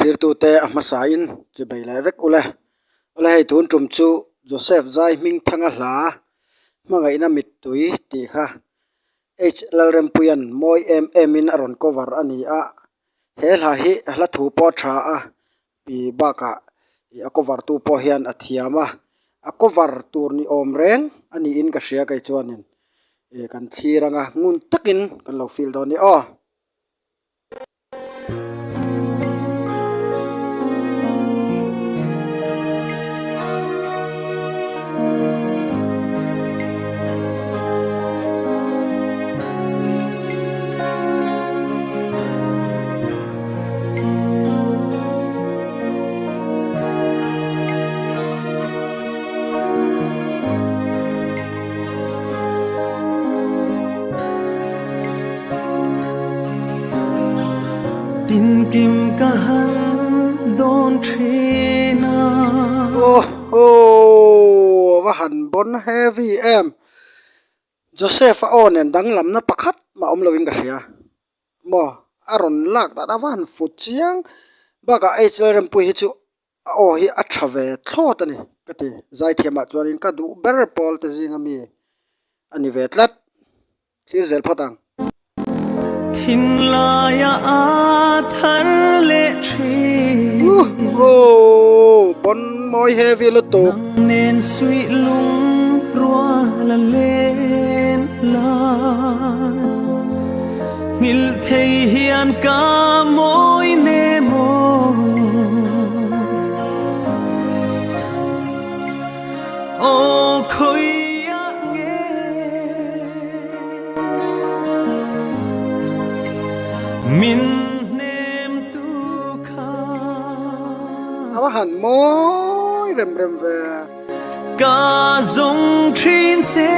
Thlirtute a hmasain chi bei leh vek ule. Awle hei tun tum chu Joseph Zai Hmingthanga hla Hmangaihna Mittui tih kha H Lalrempuia'n mawi em emin a rawn cover a ni a. He hla hi a hla thu pawh a tha a, ih bakah ih a cover tu pawh hian a thiam a, a cover tur ni awm reng a niin ka hria kei chuanin ih kan thlir anga ngun takin kan lo feel dawn a ni aw. Tinkim ka han dawn thin a. Aww a va han bon heavy em. Joseph a aw nen danglamna pakhat mah awm loin ka hria. Maw a rawn lak dan a va han fu chiang bakah H Lalrempuii hi chu a aw hi a tha ve thlawt a ni ka ti. Zaithiamah chuanin ka duh ber pawl te zinga mi a ni ve tlat. Thlir zel phawt ang. Thinlaia a thar leh thin. Woohoo! Bon mawi heavy lutuk. Nang nen suih lung rual a len lai. Nghilh thei hian ka mawi ne maw. Aw khawiah nge min hnem tu kha. A va han mawi rem rem ve. Ka zawng thin che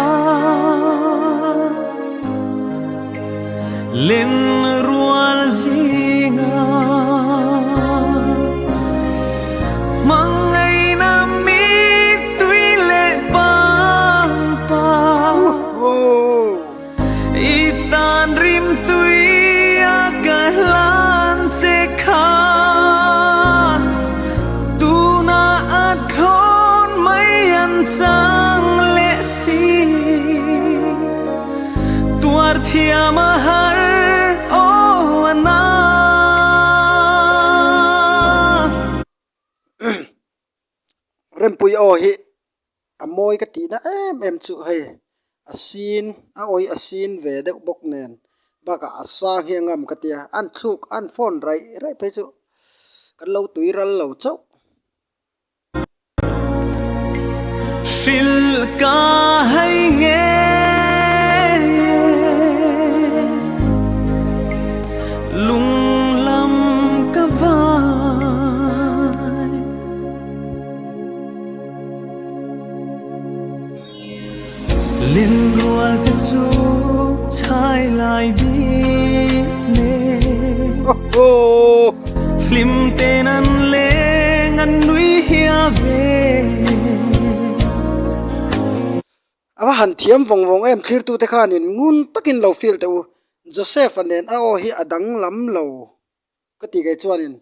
a Len rual zinga Hmangaihna mittui leh pangpar I tan rimtui a ka hlan che kha Tuna a thlawn mai an chang leh si Tuar thiam a har aw a na. Rempui aw hi a mawi ka tihna em em chu hei a sin a awi a sin ve deuh bawk nen bakah a sang hi a ngam ka tia an thluk an phone raih raih phei chu kan lo tui ral lo chauh. Hrilh ka hei nge lunglam ka vai. Lenrual te chu chhai lai ding ne. Hlim ten an leng an nui hia ve. A va han thiam vawng vawng em thlirtute khanin ngun takin lo feel teh u. Joseph-a nen a aw hi a danglam lo. Ka ti kei chuanin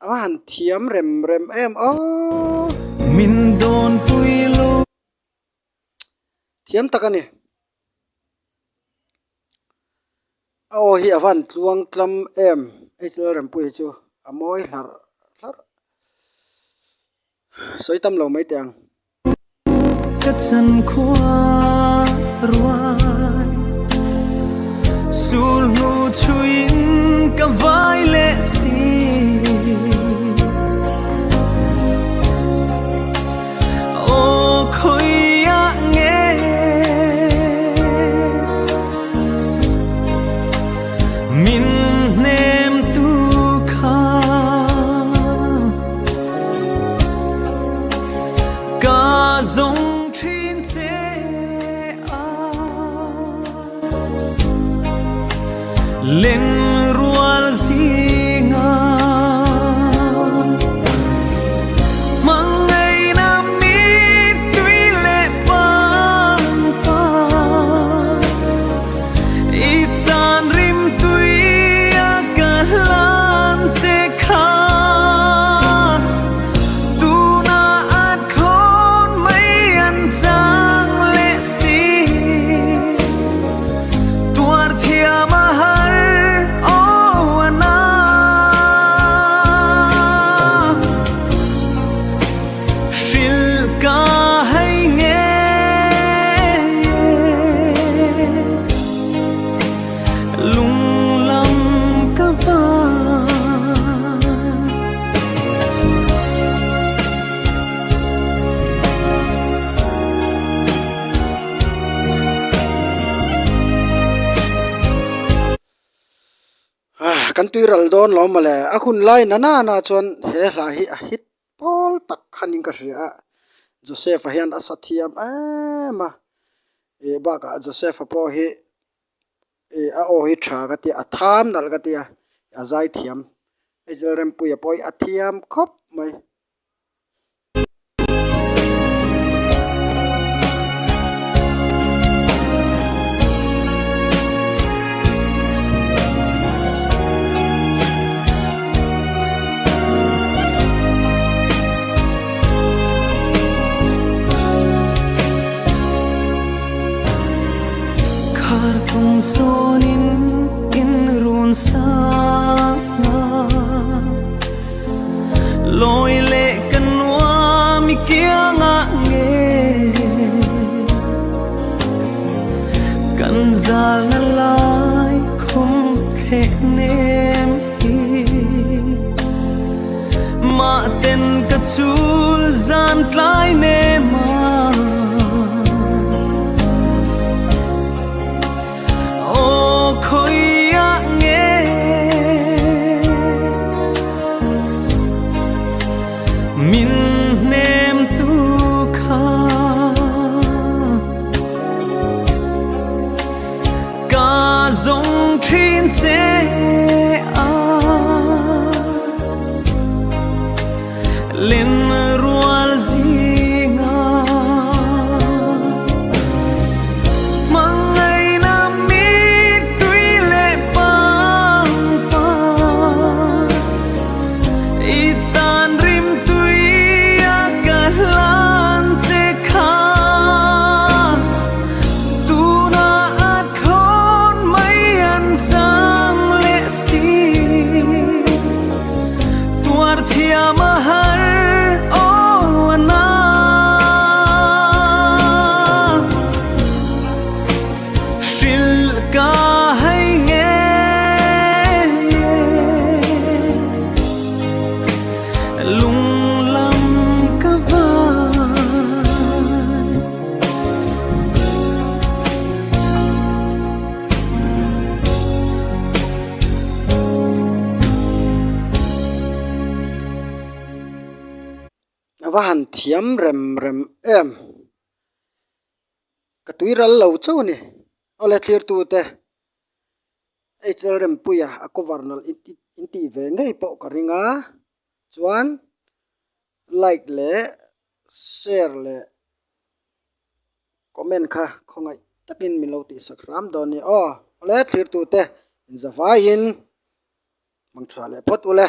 a va han thiam rem rem em aw. Min dawn pui lo. Thiam tak a ni. A aw hi a va han tluang tlam em. Hei chu Lalrempuii hi chu a mawi hlarh hlarh. Sawi tam lo mai teh ang. Ka chan khua ruai Sul hnu chhuiin ka vai leh si Aw khawiah nge Min hnem tu kha Ka zawng thin che a Len rual zinga. kan tuiral dawn lo mawle. A hun lai na nana chuan he hla hi a hit pawl tak khanin ka hria a. Joseph-a hian a sa thiam em a. Ih bakah Joseph-a pawh hi ih a aw hi tha ka tia a tham nalh ka tia a zai thiam. Hei Lalrempuia pawh hi a thiam khawp mai. Khartung sawnin in run sang a. Lawi leh ka nuam i kiangah nge Kan zalna lai khum thleh nem hi Mah ten ka chul zan tlai nem a. Aw khawiah nge min hnem tu kha Ka zawng thin che a Len rual zinga Hmangaihna mittui leh pangpar I tan rimtui a ka hlan che kha Tuna a thlawn mai an chang leh si. Tuar thiam a har aw a na. Hrilh ka hei nge lunglam ka vai. A va han thiam rem rem em. Ka tui ral lo chauh a ni. Awle thlirtute HL Rempuia a cover nalh in tih ve ngei pawh ka ring a. Chuan like leh share leh Comment kha khawngaih takin min lo tihsak hram dawn nia aw. Awle thlirtute inzavaiin mang tha leh phawt ule.